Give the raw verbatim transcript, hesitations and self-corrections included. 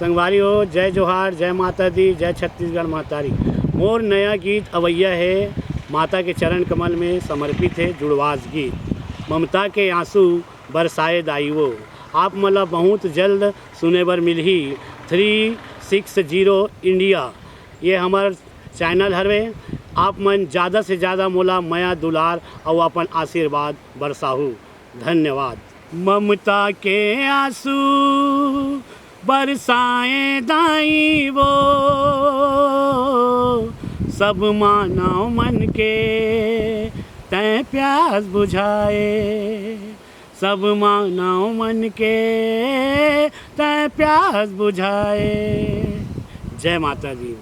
संगवारी हो, जय जोहार, जय माता दी, जय छत्तीसगढ़ महतारी। मोर नया गीत अवैया हे, माता के चरण कमल में समर्पित हे जुड़वास गीत। ममता के आंसू बरसाए दाई वो। आप मन ला बहुत जल्द सुने बर मिलही थ्री सिक्स जीरो इंडिया। ये हमर चैनल हरवे। आप मन ज़्यादा से ज़्यादा मोला मया दुलार अउ अपन आशीर्वाद बरसाहू। धन्यवाद। ममता के आंसू बरसाए दाई वो, सब मानव मन के तैं प्यास बुझाए, सब मानव मन के तैं प्यास बुझाए। जय माता दी।